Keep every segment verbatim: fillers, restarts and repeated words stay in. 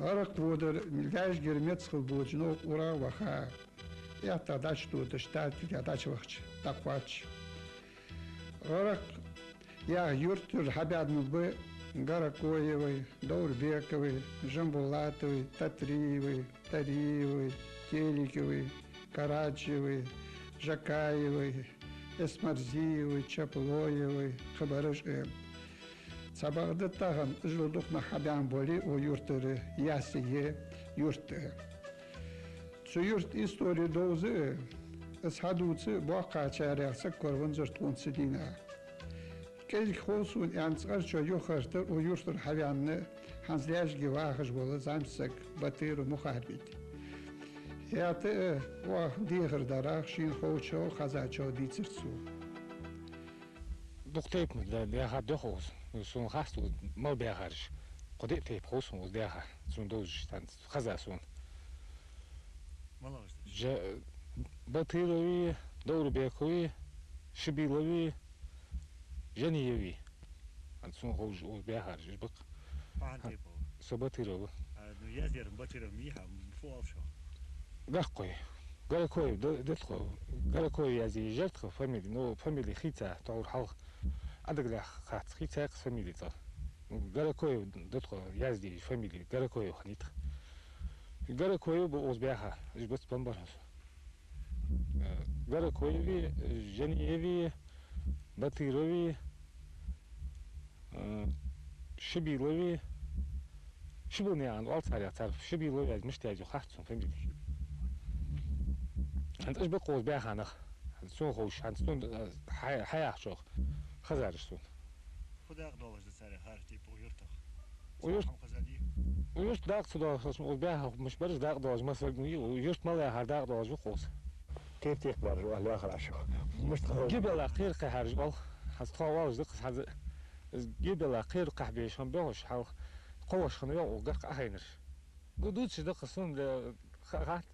ГӀаракх водар лаьжгара мецахал бода новкъа ура ваха. Этта дӀачудода, штатига дӀачувахача, дӀакхоач. ГӀаракх яха юртара хьабаьнна ба Гаракоевы, Доврбековы, Жамбулатовы, Татриевы, Тариевы, Теликовы, Караджиевы, Жакаевы, Эсмарзиевы, Чаплоевы, кхыбараш а. Цхьабакъда тахан жил дукха нах хьабаьнна болий укх юртара, Яссе я юрт а. Цу юрта истори довза а, из хьадувца а боккхачарех саг корабанзар тхона цу дийнахьа. КӀезига хов сона, аьнна, цкъарчоа юхагӀертар укх юртара хьаваьнна хӀанз лаьжга вахаш вола зӀамсаг Батыров Мухарбик. ХӀаьта а оаха дехар дарах шийна ховчох, хезачох дийцар цо. Дукха тайпа да-, даьхад йоах укхаза. Сона хац укхаза мел баьхараш. Кхо-диъ тайпа хов сона укхаза даьха. Сона довзаш, цхьан хеза сона. Жа-, Батыровы, Доврбековы, Шибиловы, Жаниевы. ХӀанз сона ховш укхаза баьхараш уж ба-кх. Пахьан тайпа. Со Батыров ва. А, ну, язъяр Батыров ма йий хьа, фу оал шоана? Гаркхой. Гаракоев, да, да тхо. Гаракоев язъе яр тха фамили, ну, фамили хийца, тхьовра хьалха. Ӏадигалехь хац, хийцай-кх фамили цӀа. Гаракоев да тхо язъе фамили, Гаракоев хиннай тха. Гаракоев ба укхаза баьха, уж бац бамбар хьо со. Э, Гаракоевы, Жаниевы, Батыровы, э, Шибиловы, Шибилнаькъан оал царех, цар Шибилов яз, мишта яз, хац сона фамили. ХӀанз уж ба-кх укхаза баьха нах. ХӀанз сона ховш, хӀанз сона, э, хьа-, хьаяхачох хезараш сона. Фу дакъа долаш да царех хӀара тайпа укх юртах? Укх юрт-, хӀама хезадий? Укх юрта дакъа ца долаш, укхаза баьха муш бараш дакъа долаш, масса ва, укх юрта мел яхар дакъа долаш ва укхаза. Кхера текхабараш оал яхар Ӏа шоана. Мишта хеза? Гибелла кхера кхехьараш оал. ХӀанз тхо оалаш да-кх из хӀанз. Из гибелла кхера кхехьабеш хиннаб йоах уж хьалха. Кхо воша хиннав йоах укх Гаркха Ӏохайнараш. Ну, дувцаш да-кх сона, да, ха-, хац.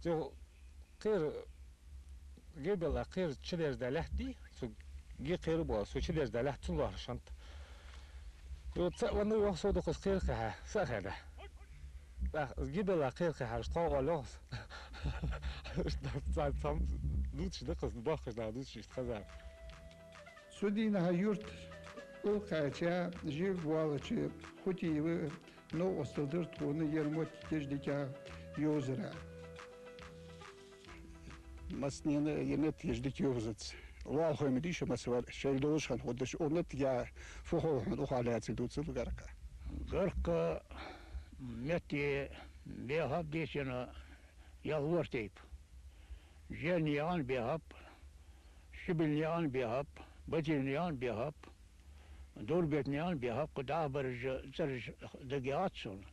Цу кхера, гибелла кхера чудерзадаь лаьтта дий, цу ги кхера бола, цу чудерзадаь лаьтта цунна лоархӀаш хиннад. Цу цаӀ веннав йоах со, дукха из кхера кхехьа, са а хаьда. ТӀаккха из гибелла кхера кхехьараш тхо оал йоах из. Цхьа-, цхьа дувцаш да-кх из, боккхийча наха дувцаш иштта хезар. Цу дийнахьа юрта улкхача жив воалача Хутиева новкъостал дир тхона ер моттиг кеждига йовзара. Массанена ер моттиг кеждига йовзац. Лоалахой ма дий шо, масса вар шоайла долаш хинна хургда шо. Укх моттиге фу хов хьона, укхаза лаьца дувцал Гаркха. Гаркха метте баьхаб, дийцача, ялх-ворхӀ тайпа. Жанинаькъан баьхаб, Шибилнаькъан баьхаб, Батыровнаькъан баьхаб, Доврбековнаькъан баьхаб, кхы дӀахо бараш цӀераш дагайоагӀац сона.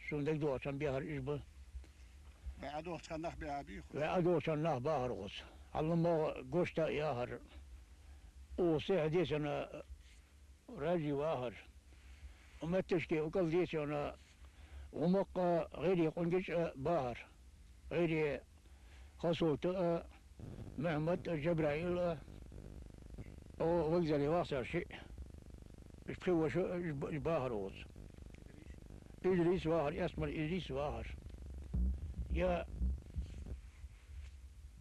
Сона дагадоагӀача хана баьхар уж ба. Вай ӀодоагӀача хана нах баьхабий укхаза? Вай ӀодоагӀача хана нах бахар укхаза. Хьалла-МагӀа Гошта яхар. Укхаза сехьа, дийцача, Раджи вахар. Укх метташка укхаза, дийцача, ГӀумакъ а, ГӀийре Къунгич а бахар. ГӀийре Хасовта а, Мухьмад а, Жабраил а, о, вокзале вахар цар шиъ. Уж пхи воша, уж б-, уж бахар укхаза. Идрис вахар, Эсмар Идрис вахар. Я,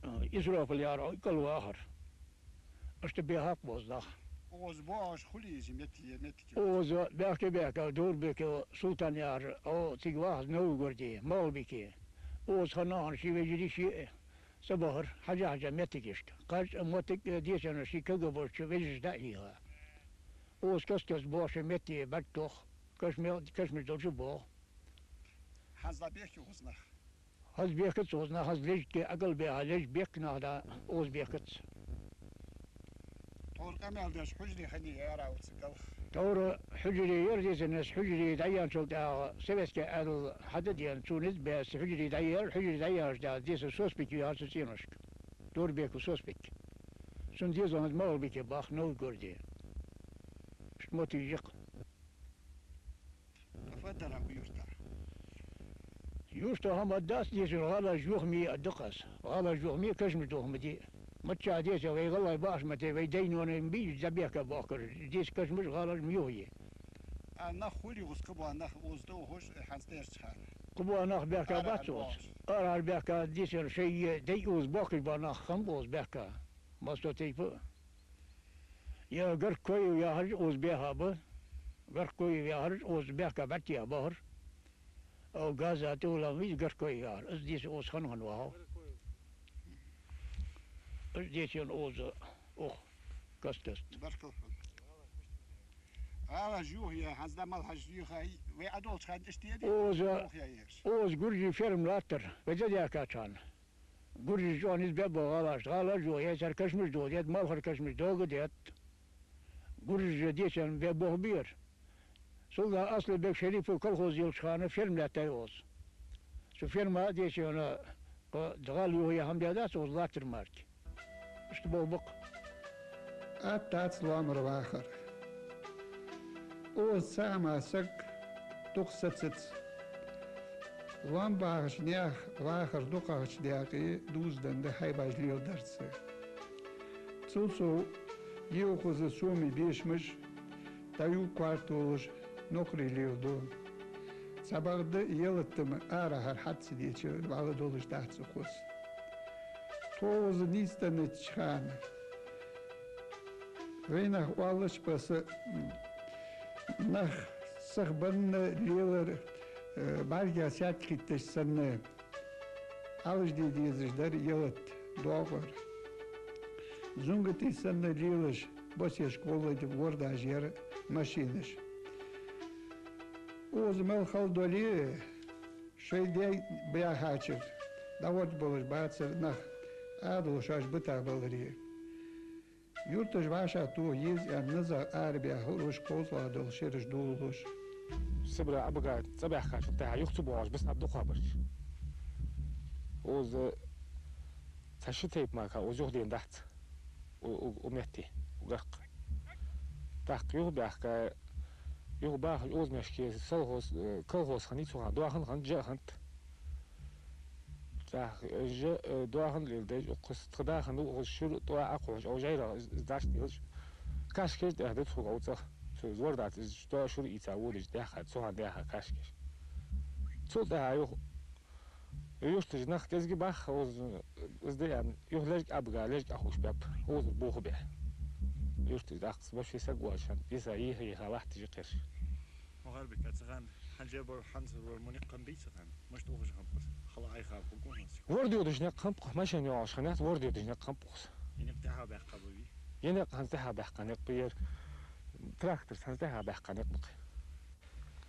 э, Исрофил яхар, укхаза вахар. Иштта баьхаб укхаза нах. Укхаза боагӀаш хулий из метте, метте? Укхаза баьхка-баьхка Доврбеков Султан яхар, о, цига вахар Новгороде, МагӀалбике. Укхаза хинна хинна ший вежарий, ший а цӀабахар, хьажа-хьажа моттигашка. Кхаж а моттиг а, дийцача, ший кагабарча вежарашта дӀа а хьийха. Укхаза каст-каста боагӀа шоай метте бӀаргтоха, кашамаш, кашамаш долча боагӀа. ХӀанз дӀабехкий укхаза нах? ХӀанз бехкац укхаза нах, хӀанз лечкъа ӀокӀалбаьха, лечкъа бехк нах да, укхаза бехкац. Тхьовра къамаьл деш хьужаре хиннай яр укхаза кӀалха? Тхьовра хьужаре яр, дийцача, хьужаре дӀаяьнначул тӀехьагӀа советски Ӏаьдал хьатӀадена, цо низ баьнна хьужаре дӀаяьр, хьужаре дӀаяьнначул тӀехьагӀа, дийцача, Соспике яхар цу цӀеношка. Доврбеков Соспик. Цун дезал хӀанз МагӀалбике бах, Новгороде. Иштта моттигаш я-кх. Фу аргдар укх юрта? Юрта хӀама аргдац, дийцача, гӀалаш юха ма йий аргда-кх аз. ГӀалаш юха ма йий, кашамаш юха ма дий. Миччахьа, дийцача, вай гӀалгӀай бахача метте вай даьй-ноаной ма бий дӀабехка боахкараш, дийцача, кашамаш, гӀалаш ма юха йий. А нах хулий укхаза кхыбола нах укхаза тӀа ухаш, хӀанз тӀаерча хана? Кхыбола нах баьхка бац укхаза. Арахьара баьхка, дийцар, шоай даь-укхаза боккхийча бола нах хиннаб укхаза баьхка. Массо тайпа. Е Гаркоев яхараш укхаза баьха ба. Гаркоев яхараш укхаза баьхка бӀаргтеха бахар. О, газа тӀа улам виз Гаркоев яхар. Из дийца укхаза хинна-хинна вахав. Из дийца укхаза, ух, каст-каста. Баркал хьона. ГӀалаш юха яь, хӀанз да малхаш юха, вай Ӏодолча хана иштта дий? Укхаза, юха яь ераш. Укхаза гуржий ферма латтар, вай даь-даьхкача хана. Гуржий чӀоагӀа низ бебба гӀалаш, гӀалаш юха яь, цар кашамаш дохадетт, малхара кашамаш доагадетт. Гуржаша дийца бе бохабир. Цул тӀехьагӀа Асланбек Шерипов колхоз йолча хана ферма лаьттай укхаза. Цу ферма а дийца, кхы гӀала юха яь хӀама даь дац укхаза латтар мара. Иштта бохаб-кх. Атта дац лоамара вахар. Укхаза цхьа хӀама саг дукха сецац. Лоам бахача наьха вахар дукхагӀча даькъе дузаданна да хьайбаш леладарца. Цул сов, е укхаза сомий бешамаш, дӀаювга корта волаш, нохрий леладу. Цхьабакъда ялат-м арахьара хьа ца деча, вӀалла долаш дац укхаза. Тхо укхаза нийсденнача хана вайнах оалаш ба са, нах сихбенна лелар, э, бӀаргех саьтта хӀитташ санна, Ӏалашде дезаш дар ялат, доакъар. ЗунгатӀа санна лелаш, босешка гӀолла вордаш яр машинаш. Укхаза мел хала дале, шоай даь баьхача дӀавордабалаш бацар нах, Ӏадал шоаш бита баларе. Юрташ вӀашагӀтоха еза аьнна, низагӀа арабаьхар уж, кхозлагӀа дола шераш дуллуш. Сибре Ӏобига цӀабаьхкачул тӀехьагӀа юха ца боагӀаш бисаб дукхагӀбараш. Укхаза цхьа ши тайпа мара укхаза юха денна дац. У, у, у метте, у Гаркха. ТӀаккха юха баьхка, юха бахаш укхаза мехка совхоз, э, колхоз хиннай цу хана, доахан хиннад, жа а хиннад. ТӀаккха, э, жа, э, доахан леладеш, укхаза тха да хиннав, укхаза шура тӀоа Ӏокхухьаш, укх жайрагӀа из, из дӀачудилаш, кашкаш тӀехьа да цхьа гӀов цӀагӀа. Цу из вордаца из тӀоа шура ийца водаш даьха, цу хана даьха кашкаш. Цул тӀехьагӀа юха юртарча нах кӀезига баха, укхаза, из да аьнна, юха лежа Ӏобига, лежа Ӏоховшабаьб, укхазара бохабаь. Юртарча даккха башха саг воацаш, дийца йиха-йиха латташ я-кх ераш. МагӀарбик, цу хана хьанжа бар, хьанзар бар мо никъ хиннабий цу хана? Мишта ухаш хиннаб из? Хала Ӏайха хургва хӀанз? Ворда йодаш никъ хиннаб-кх, машен йоагӀаш хиннаяц, ворда йодаш никъ хиннаб-кх укхаза. Е никъ тӀехьа баьккха бий? Е никъ хӀанз тӀехьа баьккха никъ ба ер. Трактор хӀанз тӀехьа баьккха никъ ба-кх.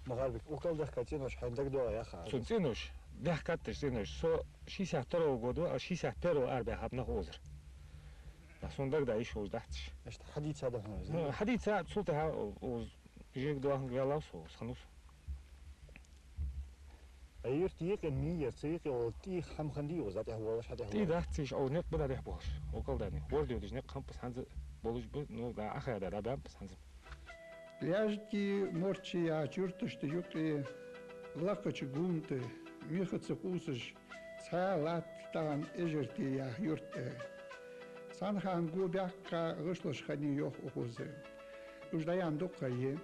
МагӀарбик, укхаза даьхка цӀенош хьайна дагадоагӀий яха? Сона цӀенош, даьхкача цӀенош. Со шестьдесят второго года, а шестьдесят первого арабаьхаб нах укхазара. Да, сона дагадоагӀа йиш йолаш дац уж. Иштта хьадийца да хьона из? Ну, хьадийца, цул тӀехьагӀа укхаза жега доахан ваьллав со, укхаза хиннав со. А юрт юкъе ма яр, цу юкъе гӀолла тӀий хӀама хиннадий укхаза, дӀатӀехволаш, хьатӀехволаш? ТӀий дац, цу юкъе гӀолла никъ ба дӀатӀехболаш. Укхаза да-кх, ворда йодаш никъ хиннаб из хӀанз, болаш ба, ну, да, Ӏохайна да, да, баьннаб из хӀанз. Лаьждий, Морчий яхача юрташта юкъе, лакхача гунна тӀа, михаца къувсаш, цхьа латта тахан Эжарте яха юрт а. Цхьан хана го баьккха гӀишлош хиннай йоах укхаза. Уж дӀаяьнна дукха ха я.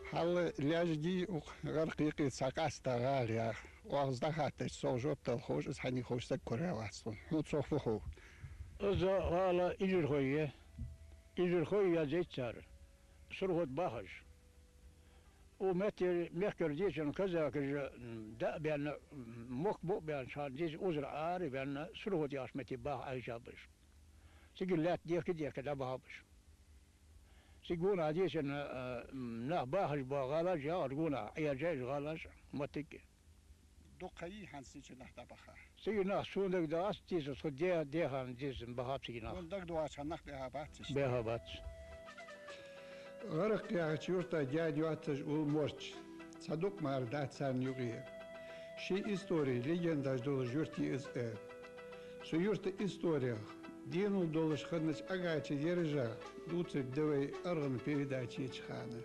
Хьал Лаьждий, укх ГӀаркхий юкъе цхьа къаьста гӀала я. Оаха из дӀахаттача, цох жоп дала ховш, из хьанна я ховш саг кораелац тхона. Хьона цох фу хов? Из гӀала Эжархой я. Эжархой язъяьй цар. Сурхот бахаш. Укх метте мехкара дийцача казакаша, м, дӀа а баьнна, м, мохк бу а баьнна, цхьан дийца укхазара ара а ваьнна, Сурхот яхача метте баха Ӏайжаб уж. Цига лаьтта дехка-дехка дӀабахаб уж. Цига гонахьа дийцача, а, м, нах бахаш бола гӀалаш яхар гонахьа, Ӏаьржа уж гӀалаш моттиг а. Дукха ха йий хӀанз цига нах дӀабаха? Цига нах сона дагадоагӀац, дийца тхо де-, дехар дийца бахаб цига нах. Сона дагадоагӀача хана нах баьха бац иштта? Баьха бац. ГӀаркх яхача юрта даьна йоацаш ул Морч. Цхьа дукха мара дац царна юкъе. Ший истори, легендаш долаш юрт я из а. Цу юрта исторех, денал долаш хиннача Ӏагача яржах дувцаргда вай аргӀан передачеча хана.